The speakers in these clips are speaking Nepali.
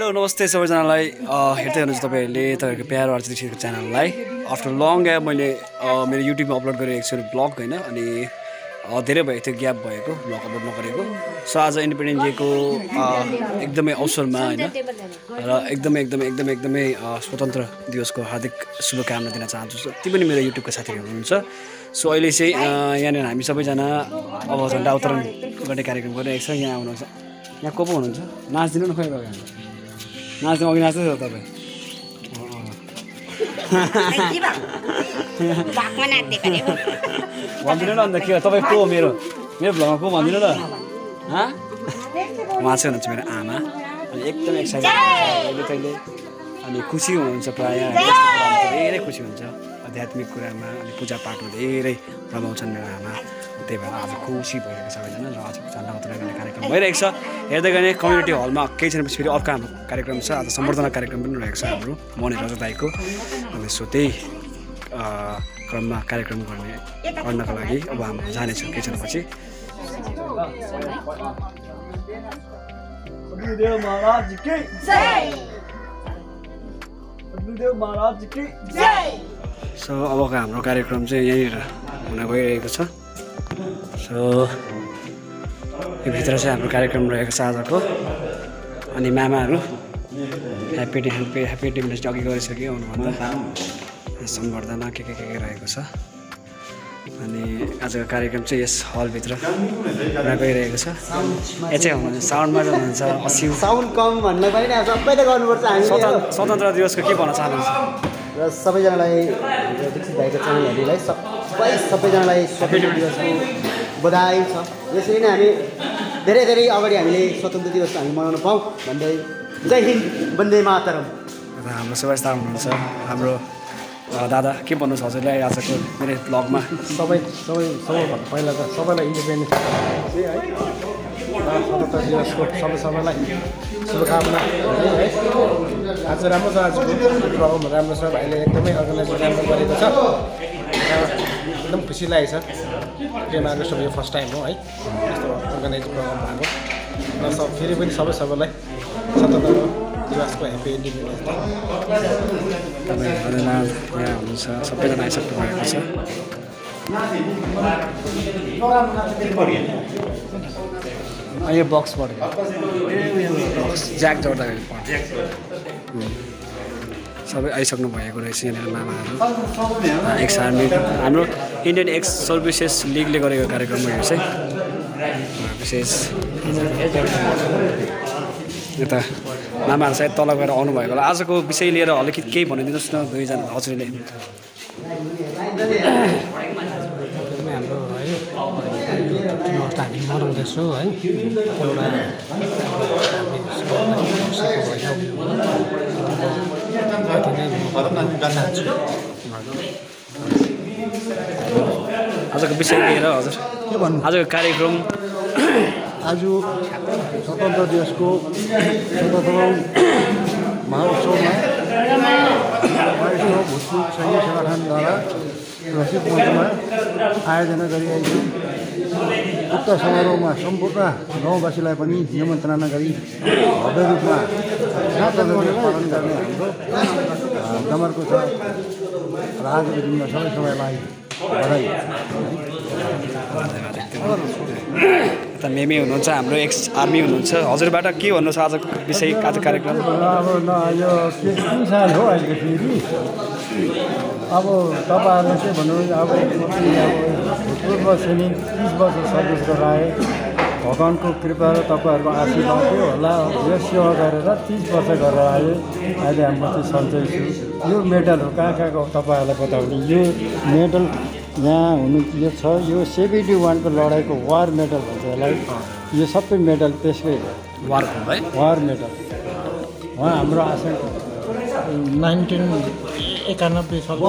हेलो नमस्ते सबैजनालाई हेर्दै हुनुहुन्छ तपाईँहरूले तपाईँहरूको प्यारो आर्टिस्टको च्यानललाई आफ्टर लङ ग्याप मैले मेरो युट्युबमा अपलोड गरेको एकचोटि ब्लग होइन अनि धेरै भएको थियो ग्याप भएको ब्लग अपलोड नगरेको सो आज इन्डिपेन्डेन्स डेको एकदमै अवसरमा होइन र एकदमै स्वतन्त्र दिवसको हार्दिक शुभकामना दिन चाहन्छु जति पनि मेरो युट्युबको साथीहरू हुनुहुन्छ सो अहिले चाहिँ यहाँनिर हामी सबैजना अब झन्डा उत्तोलन गर्ने कार्यक्रम गरिरहेको छ यहाँ आउनुहुन्छ यहाँ को पो हुनुहुन्छ नाच्दिनु न खोइ तपाईँ नाच्नु अघि नाच्दै छ तपाईँ भनिदिनु न अन्त के तपाईँ को मेरो भ्लगमा को भनिदिनु न उहाँ चाहिँ हुनुहुन्छ मेरो आमा अनि एकदमै एक्साइटेड कहिले अनि खुसी हुनुहुन्छ प्रायः धेरै खुसी हुन्छ आध्यात्मिक कुरामा अनि पूजापाठमा धेरै रमाउँछन् मेरो आमा त्यही भएर आज खुसी भइरहेको छ सबैजना र आज झन्डा उत्तोलन गर्ने कार्यक्रम भइरहेको छ हेर्दै गर्ने कम्युनिटी हलमा केही छैन पछि फेरि अर्को हाम्रो कार्यक्रम छ आज सम्बर्धना कार्यक्रम पनि रहेको छ हाम्रो मने रजत दाईको अनि सो त्यही क्रममा कार्यक्रम गर्नको लागि अब हामी जानेछौँ केही छैन पछि सो अबको हाम्रो कार्यक्रम चाहिँ यहीँनिर हुन गइरहेको छ सो यो भित्र चाहिँ हाम्रो कार्यक्रम रहेको छ आजको अनि मामाहरू ह्याप्पी डिमले चाहिँ अघि गरिसक्यो आउनुभन्दा सम्बर्धना के रहेको छ अनि आजको कार्यक्रम चाहिँ यस हलभित्र हुन गइरहेको छ यो चाहिँ हुनुहुन्छ साउन्डमा हुनुहुन्छ 80 साउन्ड कम भन्नु पनि सबैले गर्नुपर्छ हामी स्वतन्त्र दिवसको के भन्न चाहनुहुन्छ र सबैजनालाई दीक्षित भाइको च्यानलहरूलाई सबैजनालाई स्वतन्त्र दिवसको बधाई छ यसरी नै हामी धेरै अगाडि हामीले स्वतन्त्र दिवस हामी मनाउन पाऊँ भन्दै जय हिन्द वन्दे मातरम हाम्रो सुभाष तामाङ हुनुहुन्छ हाम्रो दादा के भन्नुहोस् हजुरलाई आजको मेरो ब्लगमा सबैभन्दा पहिला त सबैलाई इन्डिपेन्डेन्स डे है स्वतन्त्र दिवसको सबैलाई शुभकामना है आज राम्रो छ आजको प्रोग्राम राम्रो छ भाइले एकदमै अर्गनाइज राम्रो गरेको छ एकदम खुसी लागेको छ प्रेमाको सब यो फर्स्ट टाइम हो है यस्तो अर्गनाइज प्रोग्राम भएको र फेरि पनि सबैलाई स्वतन्त्र दिवसको ह्याप्पी इन्डिपेन्डेन्स डे तपाईँहरू यहाँ हुनुहुन्छ सबैजना आइसक्नु भएको छ यो बक्सबाट ज्याक जोड्दाखेरि सबै आइसक्नु भएको रहेछ यहाँनिर मामाहरू एक्स आर्मी हाम्रो इन्डियन एक्स सर्भिसेस लिगले गरेको कार्यक्रम हो यो चाहिँ विशेष यता मामाहरू सायद तल गएर आउनुभएको होला आजको विषय लिएर अलिकति केही भनिदिनुहोस् न दुईजना हजुरले हाम्रो है हामी मनाउँदैछौँ है आजको विषय लिएर हजुर के भन्नु आजको कार्यक्रम आज स्वतन्त्र दिवसको स्वतन्त्र महोत्सवमा भूतपूर्व सैन्य संगठनद्वारा रसिद मञ्चमा आयोजना गरिएको उक्त समारोहमा सम्पूर्ण गाउँवासीलाई पनि निमन्त्रणा गरी भव्य रूपमा पालन गर्ने हाम्रो जमर्को छ र आजको दिनमा सबैलाई बधाई यता मेमी हुनुहुन्छ हाम्रो एक्स आर्मी हुनुहुन्छ हजुरबाट के भन्नुहोस् आजको विषय आज कार्यक्रम अब यो के साल हो अहिले फेरि अब तपाईँहरूले चाहिँ भन्नु अब पूर्व सैनिक 30 वर्ष सर्भिस गराए भगवान्को कृपा र तपाईँहरूको आशीर्वाद थियो होला यो सेवा गरेर 30 वर्ष गरेर आए अहिले हाम्रो चाहिँ सन्चै छु यो मेडलहरू कहाँको तपाईँहरूलाई बताउने यो मेडल यहाँ हुनु यो छ यो 71को लडाइँको वार मेडल भन्छ यसलाई यो सबै मेडल त्यसकै वार मेडल उहाँ हाम्रो आशा 1991 सालको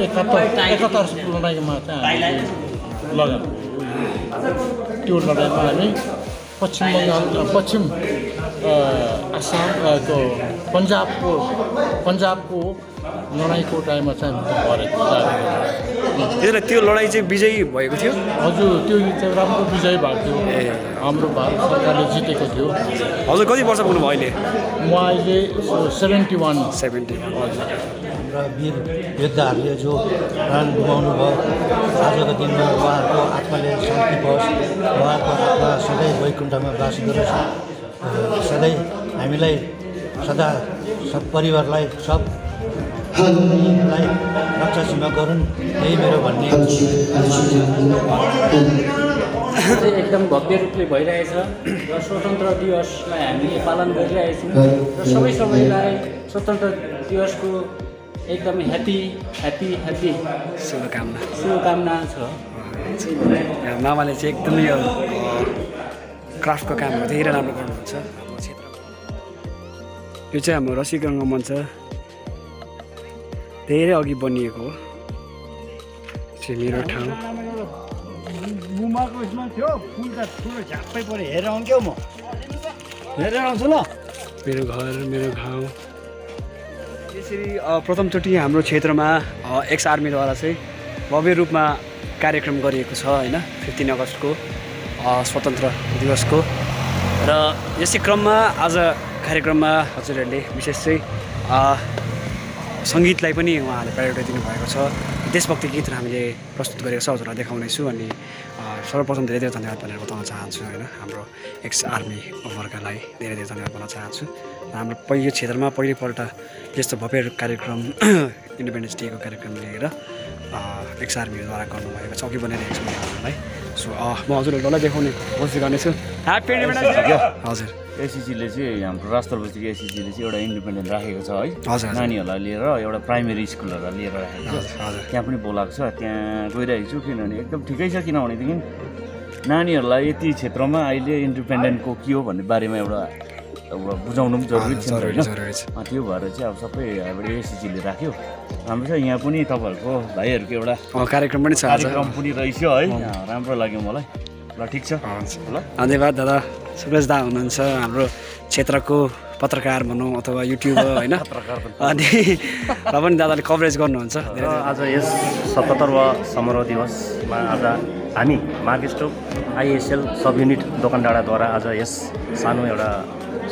71 लडाइँमा चाहिँ लगाएको त्यो लडाइँमा हामी पश्चिम आसामको पन्जाबको लडाइँको टाइममा चाहिँ परेको त्यसलाई त्यो लडाइँ चाहिँ विजयी भएको थियो हजुर त्यो चाहिँ राम्रो विजय भएको थियो हाम्रो भारत सरकारले जितेको थियो हजुर कति वर्ष पुग्नुभयो अहिले म अहिले 71 र वीर योद्धाहरूले जो प्राण गुमाउनु भयो आजको दिनमा उहाँहरूको आत्माले शान्ति पाओस् उहाँहरूको आत्मा सधैँ वैकुण्ठमा बास गरोस् सधैँ हामीलाई सदा सब परिवारलाई सबलाई रक्षा सीमा गरून् यही मेरो भन्ने एकदम भव्य रूपले भइरहेछ र स्वतन्त्र दिवसलाई हामीले पालन गरिरहेछौँ र सबैलाई स्वतन्त्र दिवसको एकदमै ह्याप्पी शुभकामना छ मामाले चाहिँ एकदमै क्राफ्टको कामहरू धेरै राम्रो गर्नुहुन्छ हाम्रो क्षेत्रमा यो चाहिँ हाम्रो रसिक रङ्गमञ्च धेरै अघि बनिएको हो चाहिँ मेरो ठाउँ मुमाको उसमा थियो फुल त ठुलो झ्याप्पै पऱ्यो हेरेर आउँ क्या म हेरेर आउँछु ल मेरो घर मेरो गाउँ यसरी प्रथमचोटि हाम्रो क्षेत्रमा एक्स आर्मीद्वारा चाहिँ भव्य रूपमा कार्यक्रम गरिएको छ होइन 15 अगस्तको स्वतन्त्र दिवसको र यसै क्रममा आज कार्यक्रममा हजुरहरूले विशेष चाहिँ सङ्गीतलाई पनि उहाँहरूले प्रायोरिटी दिनुभएको छ देशभक्ति गीत हामीले प्रस्तुत गरेको छ हजुरलाई देखाउनेछु अनि सर्वप्रथम धेरै धेरै धन्यवाद भनेर बताउन चाहन्छु होइन हाम्रो एक्स आर्मी वर्गलाई धेरै धेरै धन्यवाद भन्न चाहन्छु हाम्रो पहिलो क्षेत्रमा पहिलोपल्ट यस्तो भव्य कार्यक्रम इन्डिपेन्डेन्स डेको कार्यक्रम लिएर एक्स आर्मीद्वारा गर्नुभएको छ अघि बनिरहेको छ उहाँहरूलाई सो म हजुरहरूलाई देखाउने कोसिस गर्नेछु ह्याप्पी इन्डिपेन्डेन्स डे हजुर एसएसजीले चाहिँ हाम्रो राष्ट्रपतिको एसएसजीले चाहिँ एउटा इन्डिपेन्डेन्ट राखेको छ है हजुर नानीहरूलाई लिएर एउटा प्राइमेरी स्कुलहरूलाई लिएर राखेको छ त्यहाँ पनि बोलाएको छ त्यहाँ गइरहेको छु किनभने एकदम ठिकै छ किनभनेदेखि नानीहरूलाई यति क्षेत्रमा अहिले इन्डिपेन्डेन्टको के हो भन्ने बारेमा एउटा बुझाउनु पनि जरुरी छ होइन त्यो भएर चाहिँ अब सबै अब एसएसजीले राख्यो हाम्रो चाहिँ यहाँ पनि तपाईँहरूको भाइहरूको एउटा कार्यक्रम पनि छ कार्यक्रम पनि रहेछ है राम्रो लाग्यो मलाई ल ठिक छ ल धन्यवाद दादा सुरेश दा हुनुहुन्छ हाम्रो क्षेत्रको पत्रकार भनौँ अथवा युट्युबर होइन अनि र पनि दादाले कभरेज गर्नुहुन्छ आज यस 77वां समारोह दिवसमा आज हामी मार्केस्टोक आइएसएल सब युनिट दोकानडाँडाद्वारा आज यस सानो एउटा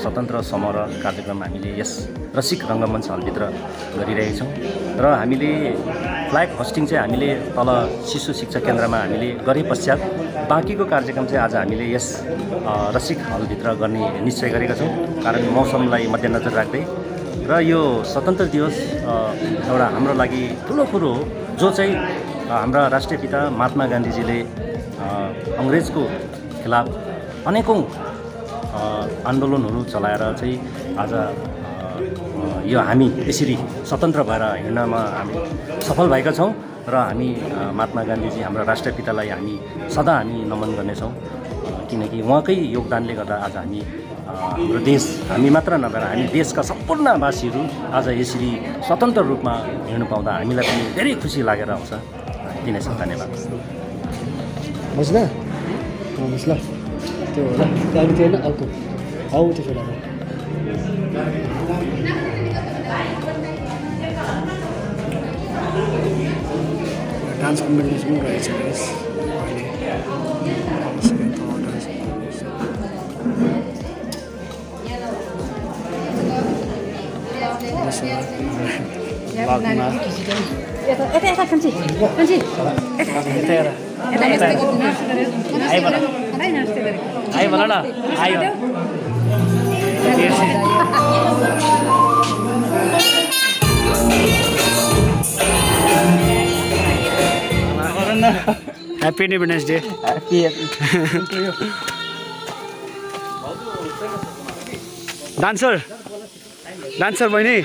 स्वतन्त्र समारोह कार्यक्रम हामीले यस रसिक रङ्गमञ्च हलभित्र गरिरहेछौँ र हामीले फ्ल्याग होस्टिङ चाहिँ हामीले तल शिशु शिक्षा केन्द्रमा हामीले गरे पश्चात बाँकीको कार्यक्रम चाहिँ आज हामीले यस रसिक हलभित्र गर्ने निश्चय गरेका छौँ कारण मौसमलाई मध्यनजर राख्दै र यो स्वतन्त्र दिवस एउटा हाम्रो लागि ठुलो कुरो हो जो चाहिँ हाम्रा राष्ट्रिय पिता महात्मा गान्धीजीले अङ्ग्रेजको खिलाफ अनेकौँ आन्दोलनहरू चलाएर चाहिँ आज यो हामी यसरी स्वतन्त्र भएर हिँड्नमा हामी सफल भएका छौँ र हामी महात्मा गान्धीजी हाम्रा राष्ट्रिय पितालाई हामी सदा हामी नमन गर्नेछौँ किनकि उहाँकै योगदानले गर्दा आज हामी हाम्रो देश हामी मात्र नभएर हामी देशका सम्पूर्ण वासीहरू आज यसरी स्वतन्त्र रूपमा हिँड्नु पाउँदा हामीलाई पनि धेरै खुसी लागेर आउँछ दिनै छ धन्यवाद बुझ्ला बुझ्ला त्यो होला गाडी थियो होइन अर्को हौ त्यो फेला डान्स कम्पिटिसन पनि रहेछ आइ भन न आयो ह्याप्पी इन्डिपेन्डेन्स डे डान्सर बहिनी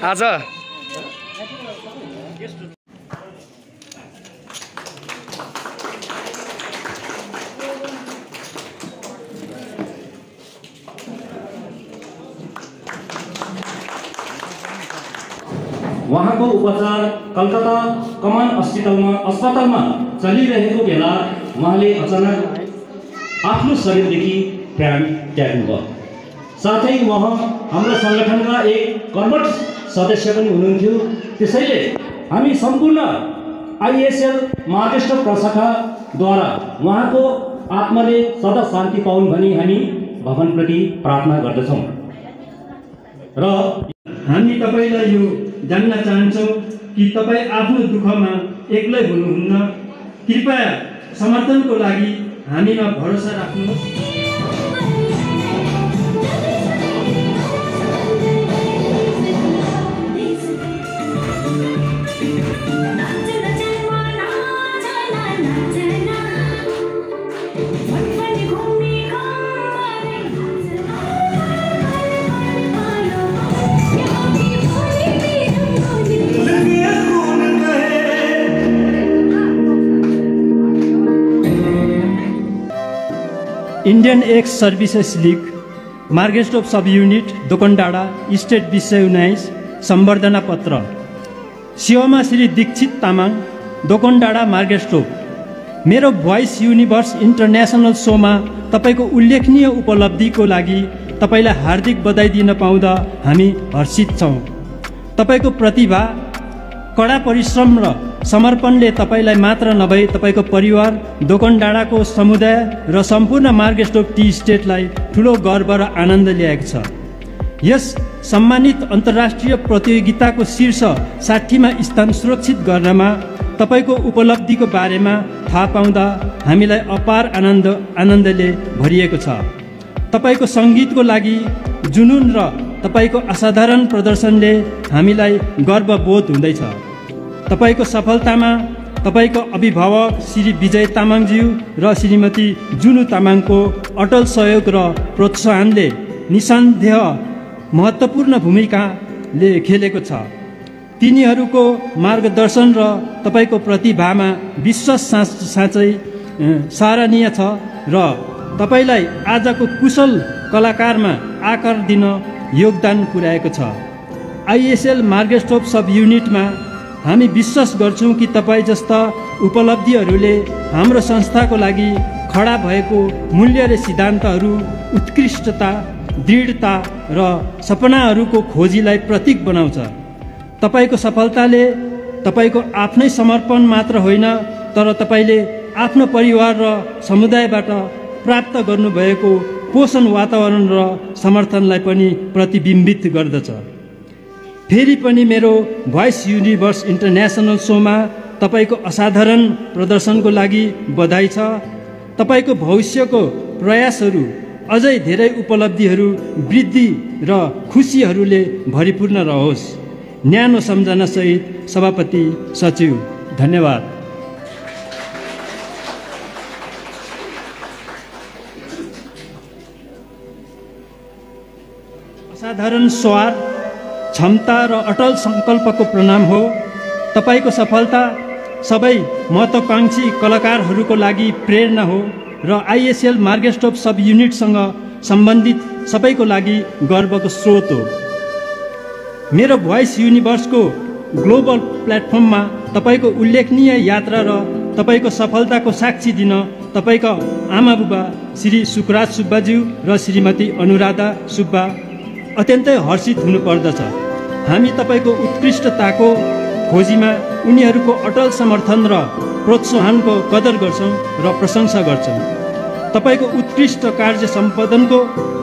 आज उहाँको उपचार कलकत्ता कमान अस्पतालमा चलिरहेको बेला उहाँले अचानक आफ्नो शरीरदेखि प्राण त्याग्नुभयो। साथै उहाँ हाम्रो सङ्गठनका एक कर्मठ सदस्य पनि हुनुहुन्थ्यो। त्यसैले हामी सम्पूर्ण आइएसएल महाराष्ट्र प्रशाखाद्वारा उहाँको आत्माले सदा शान्ति पाउन् भनी हामी भगवानप्रति प्रार्थना गर्दछौँ। र हामी तपाईँलाई यो जान्न चाहन्छौँ कि तपाईँ आफ्नो दुःखमा एक्लै हुनुहुन्न। कृपया समर्थनको लागि हामीमा भरोसा राख्नुहोस्। इन्डियन एक्स सर्भिसेस लीग मार्गेस्टोप सब युनिट दोकनडाँडा स्टेट 2019 सम्बर्धना पत्र शिवमा श्री दीक्षित तामाङ दोकनडाँडा मार्गेस्टोप। मेरो भोइस युनिभर्स इन्टरनेसनल शोमा तपाईँको उल्लेखनीय उपलब्धिको लागि तपाईँलाई हार्दिक बधाई दिन पाउँदा हामी हर्षित छौँ। तपाईँको प्रतिभा, कडा परिश्रम र समर्पणले तपाईँलाई मात्र नभई तपाईँको परिवार, दोकनडाँडाको समुदाय र सम्पूर्ण मार्गेस्टोप टी स्टेटलाई ठुलो गर्व र आनन्द ल्याएको छ। यस सम्मानित अन्तर्राष्ट्रिय प्रतियोगिताको शीर्ष 60मा स्थान सुरक्षित गर्नमा तपाईँको उपलब्धिको बारेमा थाहा पाउँदा हामीलाई अपार आनन्दले भरिएको छ। तपाईँको सङ्गीतको लागि जुनुन र तपाईँको असाधारण प्रदर्शनले हामीलाई गर्वबोध हुँदैछ। तपाईँको सफलतामा तपाईँको अभिभावक श्री विजय तामाङज्यू र श्रीमती जुनु तामाङको अटल सहयोग र प्रोत्साहनले निसन्देह महत्त्वपूर्ण भूमिकाले खेलेको छ। तिनीहरूको मार्गदर्शन र तपाईँको प्रतिभामा विश्वास साँच्चै सराहनीय छ र तपाईँलाई आजको कुशल कलाकारमा आकार दिन योगदान पुर्याएको छ। आइएसएल मार्गेस्टोप सब युनिटमा हामी विश्वास गर्छौँ कि तपाईँ जस्ता उपलब्धिहरूले हाम्रो संस्थाको लागि खडा भएको मूल्य र सिद्धान्तहरू, उत्कृष्टता, दृढता र सपनाहरूको खोजीलाई प्रतीक बनाउँछ। तपाईँको सफलताले तपाईँको आफ्नै समर्पण मात्र होइन, तर तपाईँले आफ्नो परिवार र समुदायबाट प्राप्त गर्नुभएको पोषण वातावरण र समर्थनलाई पनि प्रतिबिम्बित गर्दछ। फेरि पनि मेरो भोइस युनिभर्स इन्टरनेसनल सोमा तपाईँको असाधारण प्रदर्शनको लागि बधाई छ। तपाईँको भविष्यको प्रयासहरू अझै धेरै उपलब्धिहरू, वृद्धि र खुसीहरूले भरिपूर्ण रहोस्। न्यानो सम्झनासहित सभापति सचिव। धन्यवाद। असाधारण स्वार, क्षमता र अटल सङ्कल्पको प्रणाम हो। तपाईँको सफलता सबै महत्त्वाकांक्षी कलाकारहरूको लागि प्रेरणा हो र आइएसएल मार्गेस्टोप सब युनिटसँग सम्बन्धित सबैको लागि गर्वको स्रोत हो। मेरो भोइस युनिभर्सको ग्लोबल प्लेटफर्ममा तपाईँको उल्लेखनीय यात्रा र तपाईँको सफलताको साक्षी दिन तपाईँका आमाबुबा श्री सुकराज सुब्बाज्यू र श्रीमती अनुराधा सुब्बा अत्यन्तै हर्षित हुनुपर्दछ। हामी तपाईँको उत्कृष्टताको खोजीमा उनीहरूको अटल समर्थन र प्रोत्साहनको कदर गर्छौँ र प्रशंसा गर्छौँ। तपाईँको उत्कृष्ट कार्य सम्पादनको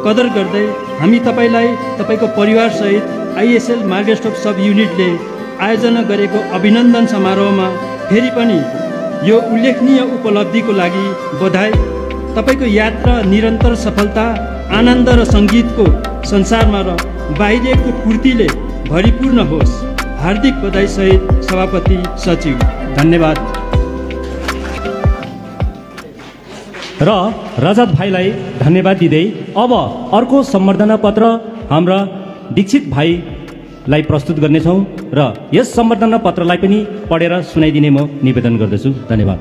कदर गर्दै हामी तपाईँलाई तपाईँको परिवारसहित आइएसएल मार्गेस्टोप सब युनिटले आयोजना गरेको अभिनन्दन समारोहमा फेरि पनि यो उल्लेखनीय उपलब्धिको लागि बधाई। तपाईँको यात्रा निरन्तर सफलता, आनन्द र सङ्गीतको संसारमा र बाहिरको पूर्तिले भरिपूर्ण होस्। हार्दिक बधाई सहित सभापति सचिव। धन्यवाद। र रजत भाइलाई धन्यवाद दिँदै अब अर्को सम्बर्धना पत्र हाम्रा दीक्षित भाइलाई प्रस्तुत गर्नेछौँ र यस सम्बर्धना पत्रलाई पनि पढेर सुनाइदिने म निवेदन गर्दछु। धन्यवाद।